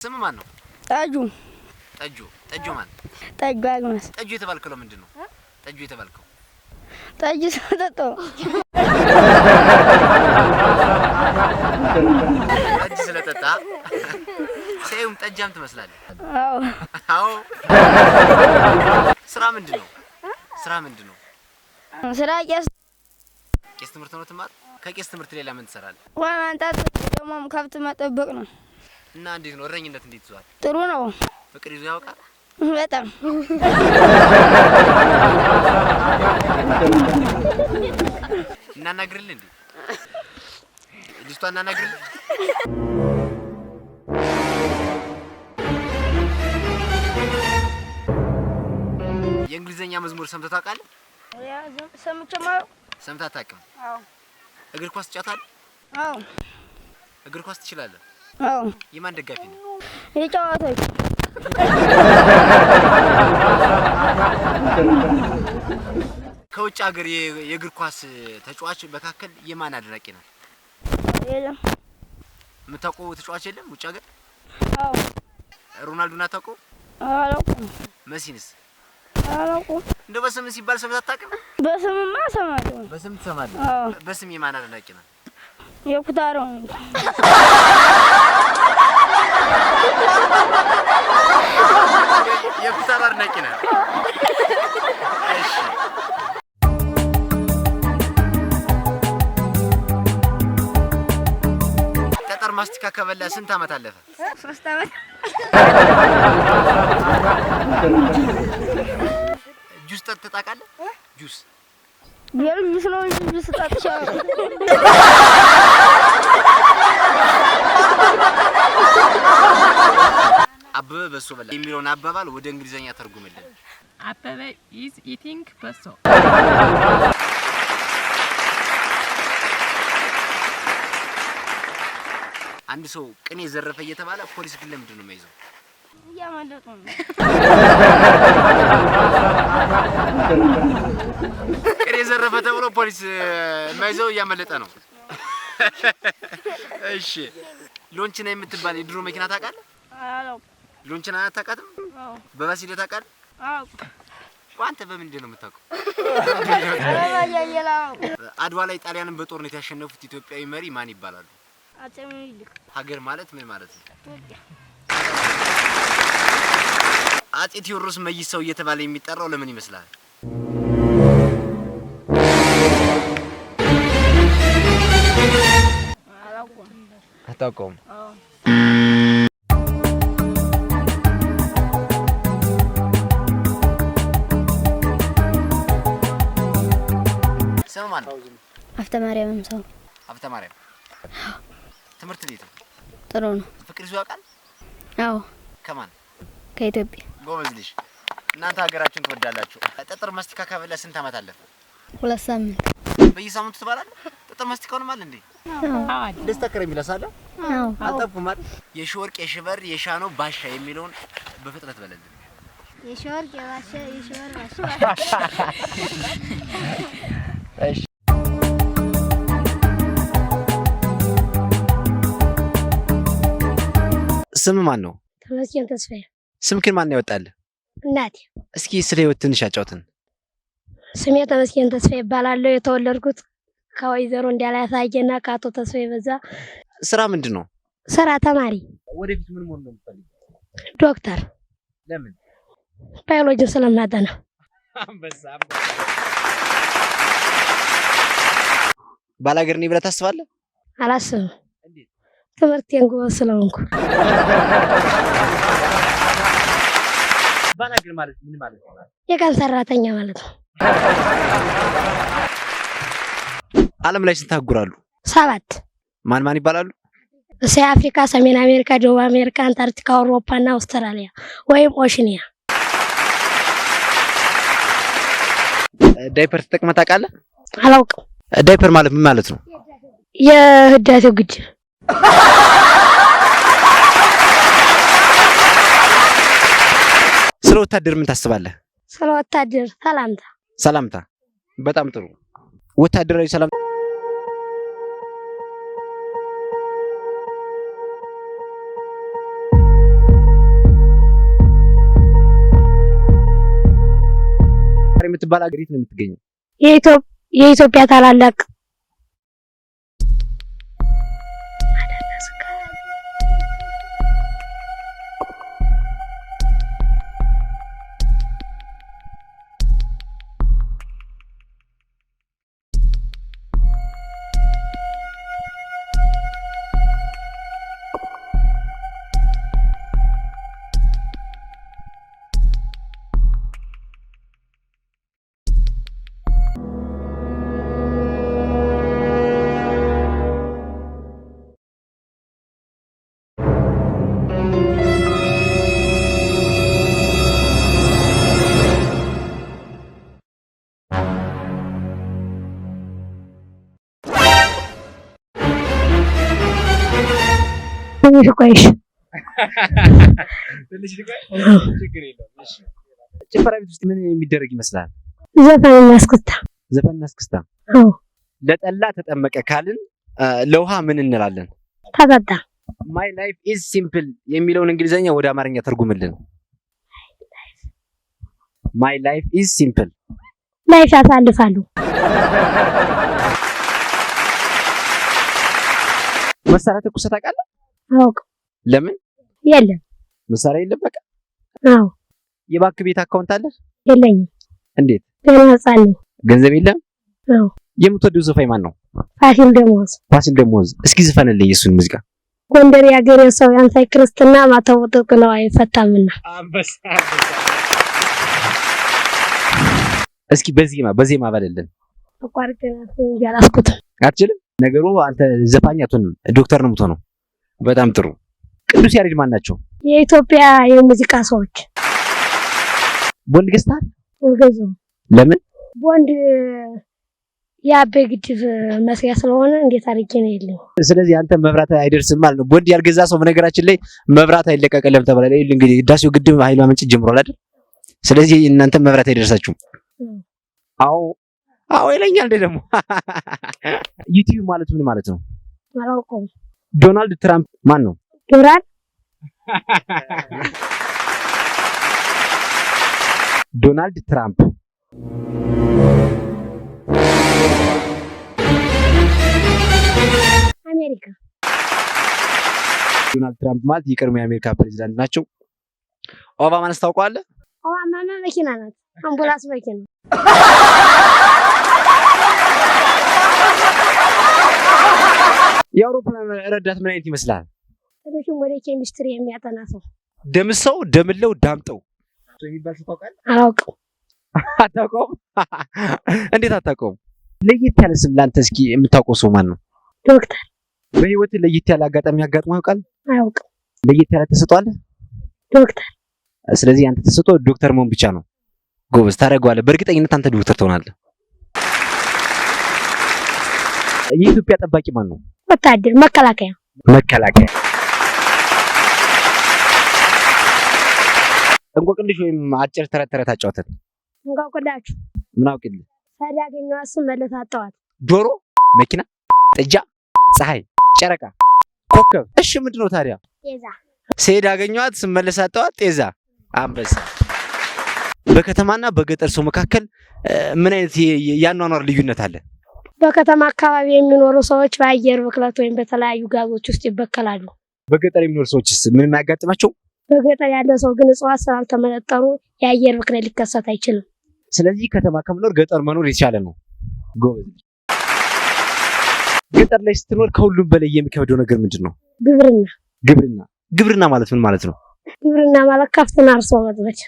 ስም ማን ነው? ጠጁ። ጠጁ። ጠጁ ማን? ጠጁ አግማስ። ጠጁ የተባልከው ለምንድን ነው? ጠጁ የተባልከው ጠጅ ስለጠጣሁ። ጠጅ ስለጠጣ ሲያዩም ጠጃም ትመስላለህ። አዎ። አዎ። ስራ ምንድን ነው? ስራ ምንድን ነው? ስራ ቄስ። ቄስ ትምህርት ነው ትማር? ከቄስ ትምህርት ሌላ ምን ትሰራለህ? ውሃ ማምጣት፣ ደግሞም ከብት መጠበቅ ነው። እና እንዴት ነው እረኝነት እንዴት ይዟል? ጥሩ ነው። ፍቅር ይዞ ያውቃል? በጣም። እናናግርልህ እንዴ? ልጅቷ እናናግርልህ? የእንግሊዘኛ መዝሙር ሰምተህ ታውቃለህ? ሰምቼማ። ሰምተህ አታውቅም? አዎ። እግር ኳስ ትጫወታለህ? አዎ። እግር ኳስ ትችላለህ? አዎ። የማን ደጋፊ ነህ? የጨዋታዎች። ከውጭ ሀገር የእግር ኳስ ተጫዋች መካከል የማን አድናቂ ነህ? የለም። የምታውቀው ተጫዋች የለም ውጭ ሀገር? አዎ። ሮናልዶን አታውቀው? አላውቅም። መሲንስ? አላውቅም። እንደው በስም ሲባል ሰምተህ አታውቅም? በስምማ እሰማለሁ። በስም ትሰማለህ? አዎ። በስም የማን አድናቂ ነህ? የኩታራው። የኩታራ አድናቂ ነህ? እሺ። ጠጠር ማስቲካ ከበላ ስንት ዓመት አለፈ? 3 ዓመት። ጁስ ጠጥተህ ታውቃለህ? ጁስ። ጁስ ነው እንጂ ጁስ ጠጥቼ አላውቅም። አበበ በሶ በላ የሚለውን አባባል ወደ እንግሊዘኛ ተርጉምልን። አበበ is eating በሶ። አንድ ሰው ቅኔ ዘረፈ እየተባለ ፖሊስ ግን ለምንድን ነው የማይዘው? እያመለጡ ነው። ቅኔ ዘረፈ ተብሎ ፖሊስ የማይዘው እያመለጠ ነው። እሺ፣ ሎንችና የምትባል የድሮ መኪና ታውቃለህ? አላውቅም። ሎንችና አታውቃትም? አዎ። በባስ ሂደህ ታውቃለህ? አላውቅም። ቆይ አንተ በምንድን ነው የምታውቀው? ኧረ አላውቅም። አድዋ ላይ ጣሊያንን በጦርነት ያሸነፉት ኢትዮጵያዊ መሪ ማን ይባላሉ? አፄ ምኒልክ። ሀገር ማለት ምን ማለት ነው? ኢትዮጵያ። አፄ ቴዎድሮስ መይሳው እየተባለ የሚጠራው ለምን ይመስላል? አላውቅም። አታውቀውም? አዎ። ስም ማን ነው? ሀብተ ማርያም ሰው። ሀብተ ማርያም። ትምህርት ቤት ነው? ጥሩ ነው። ፍቅር ይዞ ያውቃል? አዎ። ከማን? ከኢትዮጵያ። ጎበዝ ልጅ። እናንተ ሀገራችሁን ትወዳላችሁ። ጠጠር ማስቲካ ከበላ ስንት ዓመት አለፈ? 2 ሳምንት። በየሳምንቱ ትበላለህ? ጠጠር ማስቲካውንም አለ እንዴ? አዎ። ደስታ ከረሜላስ አለ? አዎ። አልጠፉም አይደል? የሺወርቅ የሽበር የሻኖ ባሻ የሚለውን በፍጥነት በለልን። የሺወርቅ የባሻ የሽበር ባሻ። እሺ። ስም ማን ነው? ተመስገን ተስፋዬ። ስምክን ማን ያወጣልህ? እናቴ። እስኪ ስለ ህይወት ትንሽ አጫውተን። ስሜ ተመስገን ተስፋዬ ይባላለሁ። የተወለድኩት ከወይዘሮ እንዳላሳየና ከአቶ ተስፋዬ በዛ። ስራ ምንድን ነው? ስራ ተማሪ። ወደፊት ምን መሆን ነው የምትፈልገው? ዶክተር። ለምን? ባዮሎጂን ስለማጠና። ባላገር ነኝ ብለህ ታስባለህ? አላስብም። እንዴት? ትምህርቴን ጎበዝ ስለሆንኩ። ባላገር ማለት ምን ማለት ነው? የቀን ሰራተኛ ማለት ነው። ዓለም ላይ ስንት አህጉር አሉ? 7። ማን ማን ይባላሉ? እስያ፣ አፍሪካ፣ ሰሜን አሜሪካ፣ ደቡብ አሜሪካ፣ አንታርክቲካ፣ አውሮፓ እና አውስትራሊያ ወይም ኦሽኒያ። ዳይፐር ተጠቅመህ ታውቃለህ? አላውቅም። ዳይፐር ማለት ምን ማለት ነው? የህዳሴው ግድብ። ስለ ወታደር ምን ታስባለህ? ስለ ወታደር ሰላምታ። ሰላምታ። በጣም ጥሩ። ወታደራዊ ሰላም የምትባል ሀገር የት ነው የምትገኘው? የኢትዮጵያ ታላላቅ ትንሽ ቆይሽ። ትንሽ ልቆይ፣ ችግር የለውም። እሺ፣ ጭፈራ ቤት ውስጥ ምን የሚደረግ ይመስላል? ዘፈንና እስክስታ። ዘፈንና እስክስታ። አዎ። ለጠላ ተጠመቀ ካልን ለውሃ ምን እንላለን? ተጠጣ። My life is simple የሚለውን እንግሊዘኛ ወደ አማርኛ ተርጉምልን። My life is simple። Life ያሳልፋሉ። መሳሪያ ተኩሰህ ታውቃለህ? አውቅ። ለምን? የለም። መሳሪያ የለም በቃ። አዎ። የባንክ ቤት account አለ? የለኝም። እንዴት? ገና ህፃን ነኝ። ገንዘብ የለም? አዎ። የምትወደው ዘፋኝ ማን ነው? ፋሲል ደሞዝ። ፋሲል ደሞዝ። እስኪ ዝፈንልኝ የሱን ሙዚቃ። ጎንደር የአገሬ ሰው ያንሳይ ክርስትና ማተቡ ጥብቅ ነው አይፈታምና። እስኪ በዜማ በዜማ በልልን። አቋርጬ እንጂ አላስኩትም። አትችልም? ነገሩ አንተ ዘፋኝ አትሆንም፣ ዶክተር ነው የምትሆነው። በጣም ጥሩ። ቅዱስ ያሬድ ማን ናቸው? የኢትዮጵያ የሙዚቃ ሰዎች። ቦንድ ገዝተሃል? አልገዛሁም። ለምን? ቦንድ የአባይ ግድብ መስሪያ ስለሆነ እንዴት አድርጌ ነው የለኝም። ስለዚህ አንተ መብራት አይደርስም ማለት ነው። ቦንድ ያልገዛ ሰው በነገራችን ላይ መብራት አይለቀቅልም ተብሏል። ይኸውልህ እንግዲህ ህዳሴው ግድብ ኃይል ማመንጨት ጀምሯል አይደል? ስለዚህ እናንተ መብራት አይደርሳችሁም። አዎ አዎ ይለኛል እንዴ ደግሞ። ዩቲዩብ ማለት ምን ማለት ነው? አላውቀውም። ዶናልድ ትራምፕ ማን ነው? ዶራል። ዶናልድ ትራምፕ። አሜሪካ። ዶናልድ ትራምፕ ማለት የቀድሞ የአሜሪካ ፕሬዚዳንት ናቸው። ኦባማንስ ታውቀዋለህ? ኦባማማ መኪና ናት፣ አምቡላንስ መኪና። የአውሮፕላን ረዳት ምን አይነት ይመስላል? ትንሹም ወደ ኬሚስትሪ የሚያጠና ሰው። ደምሰው፣ ደምለው፣ ዳምጠው የሚባል ሰው ታውቃለህ? አላውቅም። አታውቀውም? እንዴት አታውቀውም? ለየት ያለ ስም ለአንተ እስኪ የምታውቀው ሰው ማን ነው? ዶክተር። በህይወት ለየት ያለ አጋጣሚ አጋጥሞ ያውቃል? አያውቅም። ለየት ያለ ተሰጥኦ አለ? ዶክተር። ስለዚህ አንተ ተሰጥኦ ዶክተር መሆን ብቻ ነው። ጎበዝ፣ ታደርገዋለህ። በእርግጠኝነት አንተ ዶክተር ትሆናለህ። የኢትዮጵያ ጠባቂ ማን ነው? ወታደር፣ መከላከያ። መከላከያ። እንቆቅልሽ ወይም አጭር ተረት ተረት አጫውተን። እንቆቅላችሁ። ምን አውቅልህ? ሰድ ያገኘኋት ስመለስ አጣኋት። ዶሮ፣ መኪና፣ ጥጃ፣ ፀሐይ፣ ጨረቃ፣ ኮከብ። እሺ ምንድን ነው ታዲያ? ጤዛ። ስሄድ አገኘኋት ስመለስ አጣኋት። ጤዛ። አንበሳ። በከተማና በገጠር ሰው መካከል ምን አይነት የአኗኗር ልዩነት አለ? በከተማ አካባቢ የሚኖሩ ሰዎች በአየር ብክለት ወይም በተለያዩ ጋዞች ውስጥ ይበከላሉ። በገጠር የሚኖሩ ሰዎችስ ምንም አያጋጥማቸው? በገጠር ያለ ሰው ግን እጽዋት ስላልተመነጠሩ የአየር ብክለት ሊከሰት አይችልም። ስለዚህ ከተማ ከመኖር ገጠር መኖር የተሻለ ነው። ጎበዝ። ገጠር ላይ ስትኖር ከሁሉም በላይ የሚከብደው ነገር ምንድን ነው? ግብርና። ግብርና። ግብርና ማለት ምን ማለት ነው? ግብርና ማለት ከብትን አርሶ መጥመድ።